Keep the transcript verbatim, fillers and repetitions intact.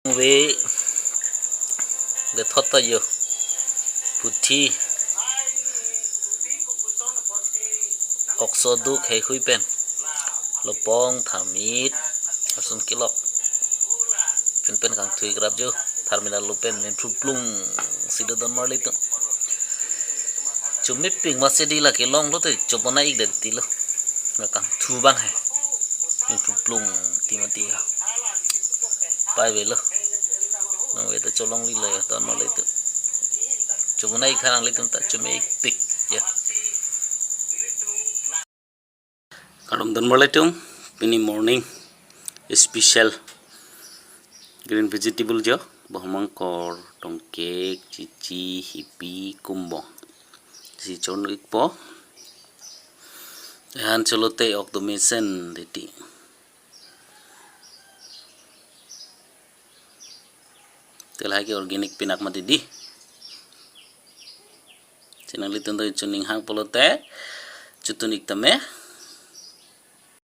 Ve, vethot ta jo. Puthi. Okso duk heihui pen. Lopong tharmit. Ason kelok. Pen pen kangthui krap jo. Tharmit alo pen men phuplung si do don marli atum. Chomepik masi di la kelong lote chobona ik det ti lo. Kangthu abang he. Men phuplung ti mati ha. Pai velo. Nang ve ta cholongli lo ya, don marli atum. Chobona ik tha nanglitum ta chomepik ya. Kardom don marli atum, pini morning special green vegetable jo, bohmangkor, tongkek, chichi, hipi, kumbong. Si chon ikpo. Ehan cholote ok do mesen deti. Te lahai ke organic pinak mati di. Si nanglitum do chuning hang pulote chotun ik tame.